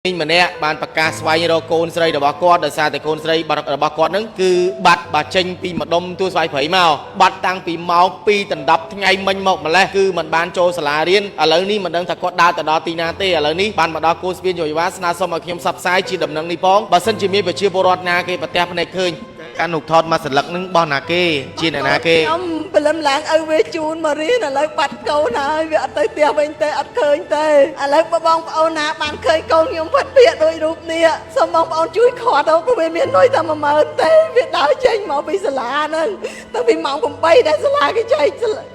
ម្នាក់បានប្រកាសស្វែងរកកូនស្រីរបស់គាត់ដោយសារតែកូនស្រីរបស់គាត់ហ្នឹងគឺបាត់បាទចេញពីម្ដុំទួលស្វាយព្រៃមកបាត់តាំងពីម៉ោង2ដណ្ដប់ថ្ងៃមិញមកម្លេះគឺមិនបានចូលសាលារៀនឥឡូវនេះមិនដឹងថាគាត់ដើរទៅដល់ទីណាទេឥឡូវនេះបានមកដល់គូស្ពានយោយវ៉ាស្នើសុំឲ្យខ្ញុំផ្សព្វផ្សាយជាដំណឹងនេះផងបើសិនជាមានប្រជាពលរដ្ឋណាគេប្រទះភ្នែកឃើញការនុកថតមកសន្លឹកនឹងបោះណាគេជាអ្នកណាគេ ខ្ញុំព្រលឹមឡើងឪវាជូនមករៀនឥឡូវបាត់កូនហើយវាអត់ទៅផ្ទះវិញទេអត់ឃើញទេឥឡូវបើបងប្អូនណាបានឃើញកូនខ្ញុំផិតពាកដោយរូបនេះសូមបងប្អូនជួយខាត់ទៅព្រោះវាមានលុយតែ10000ទេវាដើរចេញមកពីសាលាហ្នឹងតាំងពីម៉ោង8ដែលសាលាគេចែក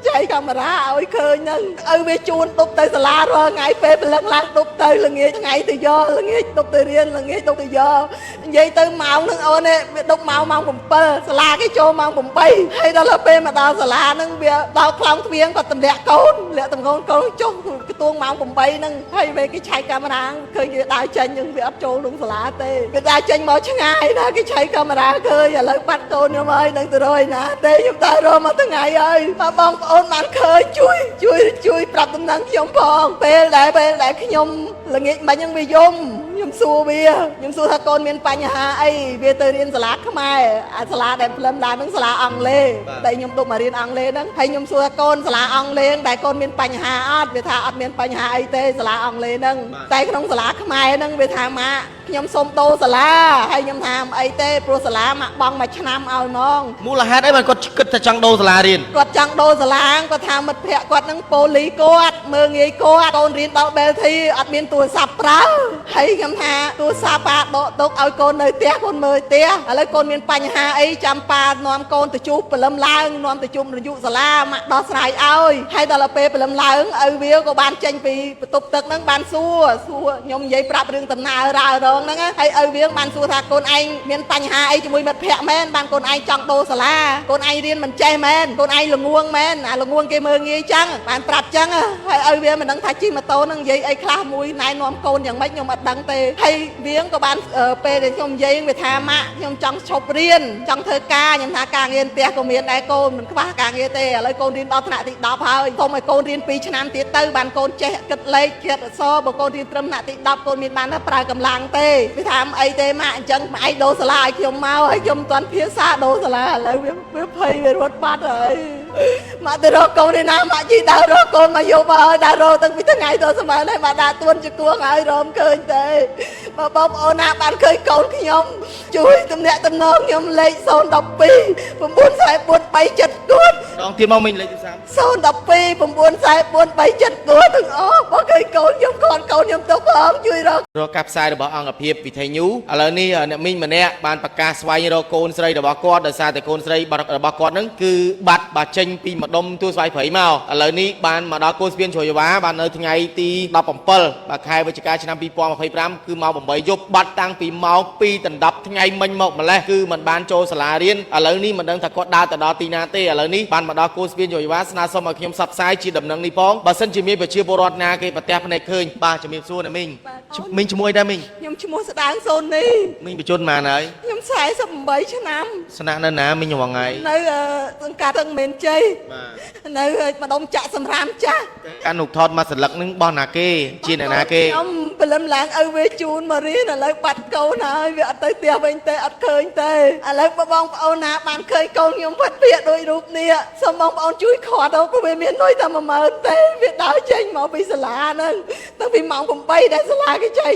ចែកកាមេរ៉ាឲ្យឃើញហ្នឹងឪវាជូនដប់ទៅសាលារាល់ថ្ងៃពេលព្រលឹងឡើងដប់ទៅល្ងាចថ្ងៃទៅយកល្ងាចដប់ទៅរៀនល្ងាចដប់ទៅយកនិយាយទៅម៉ោងហ្នឹងអូនឯងវាដប់មកម៉ោង7សាលាគេចូលម៉ោង8ហើយដល់ពេលមកដល់សាលាហ្នឹងវាដល់ខ្លោងទ្វាងគាត់ទម្លាក់កូនលាក់តម្កូនកូនចុះកទួងម៉ោង8ហ្នឹងហើយពេលគេឆែកកាមេរ៉ាឃើញគេដើរចេញហ្នឹងវាអត់ចូលក្នុងសាលាទេគេដើរចេញមកឆ្ងាយណាគេឆែកកាមេរ៉ាឃើញឥឡូវបាត់កូនខ្ញុំហើយនឹងទៅរយណាទេខ្ញុំដើររកមកថ្ងៃហើយបើបងប្អូនបានឃើញជួយជួយជួយប្រាប់ដំណឹងខ្ញុំផងពេលដែលខ្ញុំល្ងាចមិញហ្នឹងវាយំខ្ញុំសួរវាខ្ញុំសួរថាកូនមានបញ្ហាអីវាទៅរៀនសាលាខ្មែរអាសាលាដែលផ្លឹមដើមហ្នឹងសាលាអង់គ្លេសតែខ្ញុំទុកមករៀនអង់គ្លេសហ្នឹងហើយខ្ញុំសួរថាកូនសាលាអង់គ្លេសដែលកូនមានបញ្ហាអត់វាថាអត់មានបញ្ហាអីទេសាលាអង់គ្លេសហ្នឹងតែក្នុងសាលាខ្មែរហ្នឹងវាថាម៉ាក់ខ្ញុំសុំដូរសាលាហើយខ្ញុំថាមិនអីទេព្រោះសាលាម៉ាក់បង់មួយឆ្នាំឲ្យហ្មង មូលហេតុអីបានគាត់គិតថាចង់ដូរសាលារៀន គាត់ចង់ដូរសាលាគាត់ថាមិត្តភក្តិគាត់នឹងប៉ូលីគាត់មើងងាយគាត់កូនរៀនដល់បែលធីអត់មានទូរស័ព្ទប្រើហើយខ្ញុំថាទូរស័ព្ទប៉ាដកទុកឲ្យកូននៅផ្ទះកូនមើលផ្ទះឥឡូវកូនមានបញ្ហាអីចាំប៉ានាំកូនទៅជួបព្រលឹមឡើងនាំទៅជួបរយុសាលាម៉ាក់ដោះស្រាយឲ្យហើយដល់ពេលព្រលឹមឡើងឪវាក៏បានចេញពីបន្ទប់ទឹកហ្នឹងបានសួរសួរខ្ញុំនិយាយប្រាប់រឿងដំណើររើរងហ្នឹងហើយឪវាបានសួរថាកូនឯងមានបញ្ហាអីជាមួយមិត្តភក្តិមែនបានកូនឯងចង់ដូរសាលាកូនឯងរៀនមិនចេះមែនកូនឯងល្ងួងមែនអាល្ងួងគេមើលងាយចឹងបានប្រាប់ចឹងហើយឪវាមិនដឹងថាជិះម៉ូតូហ្នឹងនិយាយអីខ្លះមួយណែនាំកូនយ៉ាងម៉េចខ្ញុំអត់ដឹងទេហើយវាក៏បានពេលដែលខ្ញុំនិយាយវាថាម៉ាក់ខ្ញុំចង់ឈប់រៀនចង់ធ្វើការខ្ញុំថាការងារផ្ទះក៏មានដែរកូនមិនខ្វះការងារទេឥឡូវកូនរៀនដល់ថ្នាក់ទី10ហើយសូមឲ្យកូនរៀន2ឆ្នាំទៀតទៅបានកូនចេះគិតលេខគិតអក្សរបើកូនរៀនត្រឹមថ្នាក់ទី10កូនមានបានតែប្រើកម្លាំងទេវាថាមិនអីទេម៉ាក់អញ្ចឹងម៉ែឯងដូរសាលាឲ្យខ្ញុំមកហើយខ្ញុំមិនទាន់ភាសាដូរសាលាឥឡូវវាភ័យវារត់បាត់ហើយម៉ាក់ទៅរកកូនឯណាម៉ាក់ជីដើររកកូនមកយកមកហើយដើររកតាំងពីថ្ងៃដល់សម័យនេះម៉ាក់ដាក់ទួនជាគួងហើយរមឃើញទេបើបងប្អូនណាបានឃើញកូនខ្ញុំជួយទំនាក់ទំនងខ្ញុំលេខ012 944 374 ដងទៀតមកមិញលេខទូរស័ព្ទ 012 944 374ទាំងអស់បើឃើញកូនខ្ញុំគាត់កូនខ្ញុំទុកផងជួយរក រកការផ្សាយរបស់អង្គភាពវិថីញូឥឡូវនេះអ្នកមីងម្នាក់បានប្រកាសស្វែងរកកូនស្រីរបស់គាត់ដោយសារតែកូនស្រីរបស់គាត់ហ្នឹងគឺបាត់បាទចេញពីម្ដុំទួលស្វាយព្រៃមកឥឡូវនេះបានមកដល់គូស្ពានជ្រោយចង្វាបាននៅថ្ងៃទី17បាទខែវិច្ឆិកាឆ្នាំ2025គឺម៉ោង8យប់បាត់តាំងពីម៉ោង2ដណ្ដប់ថ្ងៃមិញមកម្លេះគឺមិនបានចូលសាលារៀនឥឡូវនេះមិនដឹងថាគាត់ដើរទៅដល់ទីណាទេឥឡូវនេះបានមកដល់គូស្ពានជ្រោយចង្វាស្នើសុំឲ្យខ្ញុំផ្សព្វផ្សាយជាដំណឹងនេះផងបើសិនជាមានប្រជាពលរដ្ឋណាគេប្រទះភ្នែកឃើញបាទជំរាបសួរអ្នកមីងមីងឈ្មោះអីដែរមីង ខ្ញុំឈ្មោះស្ដាងសូនី មីងបញ្ជនម៉ានហើយ ខ្ញុំ48ឆ្នាំ ស្នាក់នៅណាមីងរងថ្ងៃ នៅសង្កាត់ទឹងមានជ័យ បាទ នៅម្ដុំចាក់សម្រាមចាស់ ការនុកថតមកសន្លឹកនឹងបោះណាគេជាអ្នកណាគេ ខ្ញុំព្រលឹមឡើងឪវាជូនមករៀនឥឡូវបាត់កូនហើយវាអត់ទៅផ្ទះវិញទេអត់ឃើញទេឥឡូវបើបងប្អូនណាបានឃើញកូនខ្ញុំផិតពាកដោយរូបនេះសូមបងប្អូនជួយខាត់ទៅព្រោះវាមានលុយតែ10000ទេវាដើរចេញមកពីសាលាហ្នឹងតាំងពីម៉ោង8ដែលសាលាគេចែក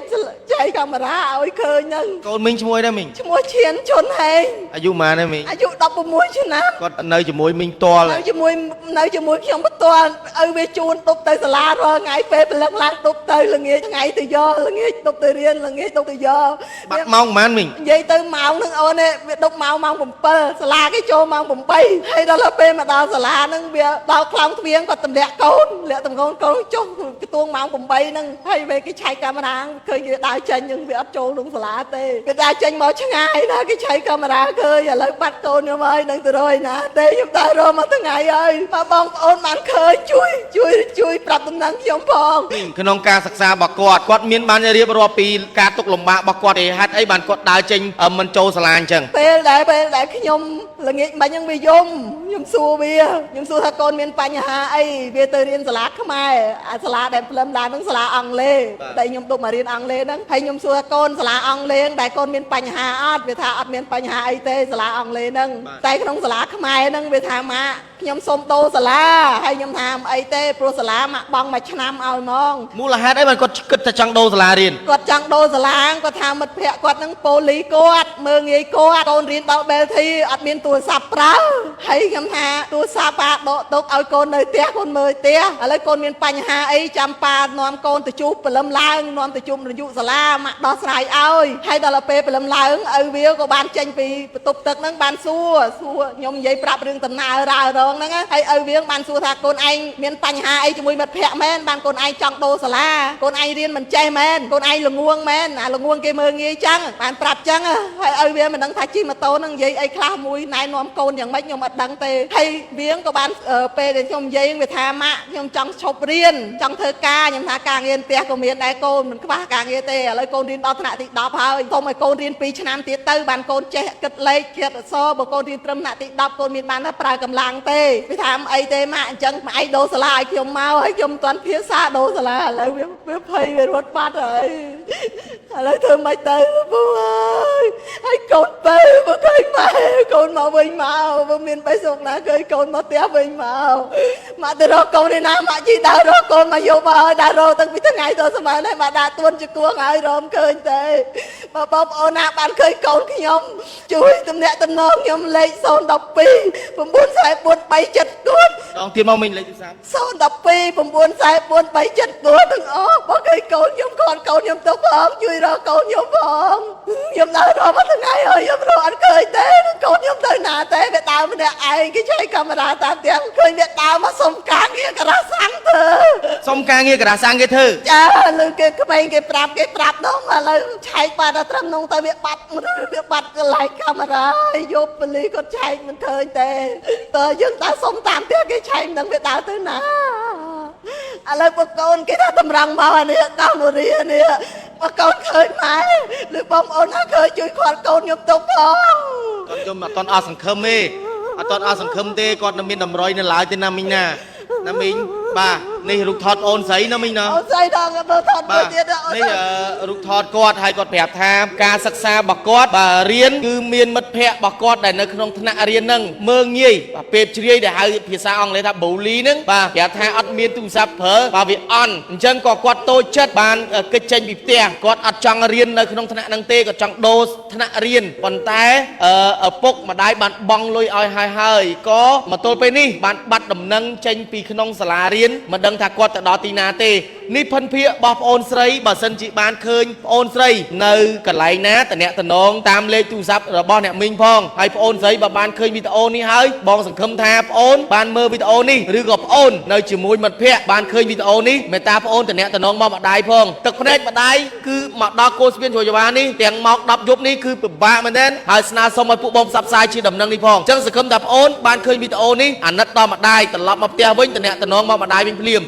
ចែកកាមេរ៉ាឲ្យឃើញហ្នឹង កូនមីងឈ្មោះអីដែរមីង ឈ្មោះឈៀនជុនហេង អាយុម៉ានដែរមីង អាយុ16ឆ្នាំ គាត់នៅជាមួយមីងផ្ទាល់ នៅជាមួយនៅជាមួយខ្ញុំផ្ទាល់ឪវាជូនដប់ទៅសាលារាល់ថ្ងៃពេលព្រលឹងឡើងដប់ទៅល្ងាចថ្ងៃទៅយកល្ងាចដប់ទៅរៀនល្ងាចដប់ទៅយក បាត់ម៉ោងម៉ានមីង និយាយទៅម៉ោងហ្នឹងអូនឯងវាដប់មកម៉ោង7សាលាគេចូលម៉ោង8ហើយដល់ពេលមកដល់សាលាហ្នឹងវាដល់ខ្លោងទ្វាងគាត់ទម្លាក់កូនលាក់តម្កូនកូនចុះកទួងម៉ោង8ហ្នឹងហើយពេលគេឆែកកាមេរ៉ាឃើញគេដើរចេញហ្នឹងវាអត់ចូលក្នុងសាលាទេវាដើរចេញមកឆ្ងាយ ណាគេឆែកកាមេរ៉ាឃើញឥឡូវបាត់កូនខ្ញុំហើយនឹងទៅរយណាទេខ្ញុំដើររកមកថ្ងៃហើយបើបងប្អូនបានឃើញជួយជួយជួយប្រាប់ដំណឹងខ្ញុំផង ក្នុងការសិក្សារបស់គាត់គាត់មានបានរៀបរាប់ពីការទុកលំបាករបស់គាត់ទេហេតុអីបានគាត់ដើរចេញមិនចូលសាលាអញ្ចឹង ពេលដែលខ្ញុំល្ងាចមិញហ្នឹងវាយំខ្ញុំសួរវាខ្ញុំសួរថាកូនមានបញ្ហាអីវាទៅរៀនសាលាខ្មែរអាសាលាដែលផ្លឹមឡើងហ្នឹងសាលាអង់គ្លេសតែខ្ញុំទុកមករៀនអង់គ្លេសហ្នឹងហើយខ្ញុំសួរថាកូនសាលាអង់គ្លេសដែលកូនមានបញ្ហាអត់វាថាអត់មានបញ្ហាអីទេសាលាអង់គ្លេសហ្នឹងតែក្នុងសាលាខ្មែរហ្នឹងវាថាម៉ាក់ខ្ញុំសុំដូរសាលាហើយខ្ញុំថាមិនអីទេព្រោះសាលាម៉ាក់បង់មួយឆ្នាំឲ្យហ្មង មូលហេតុអីបានគាត់គិតថាចង់ដូរសាលារៀន គាត់ចង់ដូរសាលាគាត់ថាមិត្តភក្តិគាត់នឹងប៉ូលីគាត់មើងងាយគាត់កូនរៀនដល់បែលធីអត់មានទូរស័ព្ទប្រើហើយខ្ញុំថាទូរស័ព្ទប៉ាដកទុកឲ្យកូននៅផ្ទះកូនមើលផ្ទះឥឡូវកូនមានបញ្ហាអីចាំប៉ានាំកូនទៅជួបព្រលឹមឡើងនាំទៅជួបនាយកសាលាម៉ាក់ដោះស្រាយឲ្យហើយដល់ពេលព្រលឹមឡើងឪវាក៏បានចេញពីបន្ទប់ទឹកហ្នឹងបានសួរសួរខ្ញុំនិយាយប្រាប់រឿងដំណើររើរងហ្នឹងហើយឪវាបានសួរថាកូនឯងមានបញ្ហាអីជាមួយមិត្តភក្តិមែនបានកូនឯងចង់ដូរសាលាកូនឯងរៀនមិនចេះមែនកូនឯងល្ងួងមែនអាល្ងួងគេមើលងាយចឹងបានប្រាប់ចឹងហើយឪវាមិនដឹងថាជិះម៉ូតូហ្នឹងនិយាយអីខ្លះមួយណែនាំកូនយ៉ាងម៉េចខ្ញុំអត់ដឹងទេហើយវាក៏បានពេលដែលខ្ញុំនិយាយវាថាម៉ាក់ខ្ញុំចង់ឈប់រៀនចង់ធ្វើការខ្ញុំថាការងារផ្ទះក៏មានដែរកូនមិនខ្វះការងារទេឥឡូវកូនរៀនដល់ថ្នាក់ទី10ហើយសូមឲ្យកូនរៀន2ឆ្នាំទៀតទៅបានកូនចេះគិតលេខគិតអក្សរបើកូនរៀនត្រឹមថ្នាក់ទី10កូនមានបានតែប្រើកម្លាំងទេវាថាអីទេម៉ាក់អញ្ចឹងម៉ាក់ឯងដូរសាលាឲ្យខ្ញុំមកហើយខ្ញុំមិនទាន់ភាសាដូរសាលាឥឡូវវាភ័យវារត់បាត់ហើយឥឡូវធ្វើម៉េចទៅពូអើយហើយកូនទៅបើឃើញម៉ែកូនមកវិញមកបើមានបេះសុកណាឃើញកូនមកផ្ទះវិញមកម៉ាក់ទៅរកកូនឯណាម៉ាក់ជីដើររកកូនមកយកមកហើយដើររកតាំងពីថ្ងៃដល់សម័យនេះម៉ាក់ដាក់ទួនជង្គង់ហើយរមឃើញទេបើបងប្អូនណាបានឃើញកូនខ្ញុំជួយទំនាក់ទំនងខ្ញុំលេខ012 944 374 ដងទៀតមកមិញលេខទូរស័ព្ទ 012 944 374ទាំងអស់បើឃើញកូនខ្ញុំគាត់កូនខ្ញុំទៅផងជួយរកកូនខ្ញុំផងខ្ញុំដើររកមកថ្ងៃហើយខ្ញុំរកអត់ឃើញទេកូនខ្ញុំទៅណាទេវាដើរម្នាក់ឯងគេឆែកកាមេរ៉ាតាមផ្ទះឃើញវាដើរមកសុំការងារការ៉ាសាំងធ្វើ សុំការងារក្រាសាំងគេធ្វើ ចាលើគេក្មេងគេប្រាប់គេប្រាប់នោះឥឡូវឆែកបាត់ដល់ត្រឹមនោះទៅវាបាត់វាបាត់កន្លែងកាមេរ៉ាហើយយកប៉ូលីសគាត់ឆែកមិនឃើញទេតើយើងដើរសុំតាមផ្ទះគេឆែកមិនដឹងវាដើរទៅណាឥឡូវបើកូនគេថាតម្រង់មកអានេះកោនរានេះបើកូនឃើញម៉ែឬបងប្អូនណាឃើញជួយគាត់កូនខ្ញុំទុកផង គាត់យំអត់តន់អស់សង្ឃឹមទេអត់តន់អស់សង្ឃឹមទេគាត់នៅមានតម្រុយនៅឡើយទេណាមីងណាណាមីងបាទនេះរូបថតអូនស្រីណាមីងណា អូនស្រីដល់មើលថតមួយ បាទ ទៀតអូន នេះ ស្រី រូបថតគាត់ហើយគាត់ប្រាប់ថាការសិក្សារបស់គាត់បាទរៀនគឺមានមិត្តភ័ក្តិរបស់គាត់ដែលនៅក្នុងថ្នាក់រៀនហ្នឹងមើងងាយបាទពេបជ្រាយដែលហៅភាសាអង់គ្លេសថា bully ហ្នឹងបាទប្រាប់ថាអត់មានទូរស័ព្ទប្រើបាទវាអន់អញ្ចឹងក៏គាត់តូចចិត្តបានគេចចេញពីផ្ទះគាត់អត់ចង់រៀននៅក្នុងថ្នាក់ហ្នឹងទេគាត់ចង់ដូរថ្នាក់រៀនប៉ុន្តែឪពុកម្ដាយបានបង់លុយឲ្យហើយហើយក៏មកទល់ពេលនេះបានបាត់ដំណឹងចេញពីក្នុងសាលារៀនមិនដឹងថាគាត់ទៅដល់ទីណាទេនេះភិនភាករបស់ប្អូនស្រីបើសិនជាបានឃើញប្អូនស្រីនៅកន្លែងណាតំណាក់តំណងតាមលេខទូរស័ព្ទរបស់អ្នកមីងផងហើយប្អូនស្រីបើបានឃើញវីដេអូនេះហើយបងសង្ឃឹមថាប្អូនបានមើលវីដេអូនេះឬក៏ប្អូននៅជាមួយមិត្តភ័ក្តិបានឃើញវីដេអូនេះមេត្តាប្អូនតំណាក់តំណងមកម្ដាយផងទឹកភ្នែកម្ដាយគឺមកដល់គោលស្ពានជ្រោយចវានេះទាំងម៉ោង10យប់នេះគឺពិបាកមែនទែនហើយស្នើសុំឲ្យពួកបងផ្សព្វផ្សាយជាដំណឹងនេះផងអញ្ចឹងសង្ឃឹមថាប្អូនបានឃើញវីដេអូនេះអាណិតដល់ម្ដាយត្រឡប់មកផ្ទះវិញតំណាក់តំណងមកម្ដាយវិញភ្លាម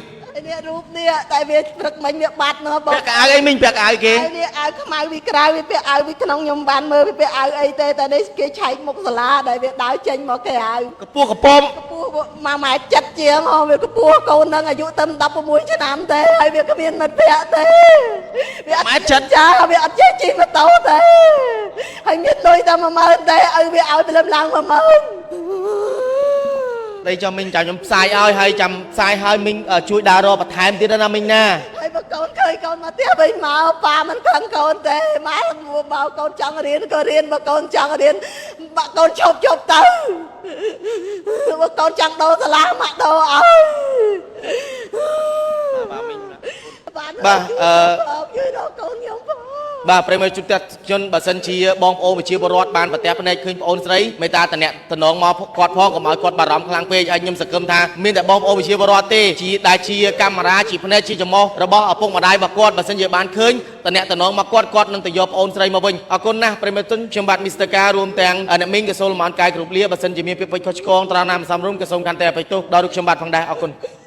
នេះរូបនេះតែវាព្រឹកមិញវាបាត់នោះបង ពាក់កៅអៅអីមីងពាក់កៅអៅគេ អាវនេះអាវខ្មៅពីក្រៅវាពាក់អាវពីក្នុងខ្ញុំបានមើលវាពាក់អាវអីទេតែនេះគេឆែកមុខសាលាដែលវាដើរចេញមកគេអាវ កពស់កពំ កម្ពស់1ម៉ែត្រ7ជាងហ៎វាកម្ពស់កូននឹងអាយុតែ16ឆ្នាំទេហើយវាគ្មានមិត្តភក្តិទេវាអត់ ម៉ែត្រចិត្ត ចាវាអត់ចេះជិះម៉ូតូទេហើយមានលុយតែ10000ទេឲ្យវាឲ្យព្រលឹមឡើង10000 ដីចាំមីងចាំខ្ញុំផ្សាយឲ្យហើយចាំផ្សាយឲ្យមីងជួយដើររកបន្ថែមទៀតណាមីងណា ហើយបើកូនឃើញកូនមកផ្ទះវិញមកប៉ាមិនខឹងកូនទេម៉ែបើកូនចង់រៀនក៏រៀនបើកូនចង់រៀនបើកូនឈប់ឈប់ទៅបើកូនចង់ដូរសាលាម៉ាក់ដូរឲ្យ បាទមីង បាន បាទ ជួយដល់កូនខ្ញុំផង បាទប្រិយមិត្តជួបផ្ទះជនបើសិនជាបងប្អូនប្រជាពលរដ្ឋបានប្រទះភ្នែកឃើញប្អូនស្រីមេត្តាតំណតំណងមកគាត់ផងកុំឲ្យគាត់បារម្ភខ្លាំងពេកហើយខ្ញុំសង្ឃឹមថាមានតែបងប្អូនប្រជាពលរដ្ឋទេជាដែលជាកាមេរ៉ាជាភ្នែកជាច្រមុះរបស់ឪពុកម្ដាយរបស់គាត់បើសិនជាបានឃើញតំណតំណងមកគាត់គាត់នឹងទៅយកប្អូនស្រីមកវិញអរគុណណាស់ប្រិយមិត្តជនខ្ញុំបាទមីស្ទ័រការរួមទាំងអ្នកមីងក៏សូមលំអរកាយគ្រប់លាបើសិនជាមានពាក្យពេចន៍ខុសឆ្គងត្រង់ណាមិនសមរម្យក៏សូមខន្តីអភ័យទោសដល់រូបខ្ញុំបាទផងដែរអរគុណ។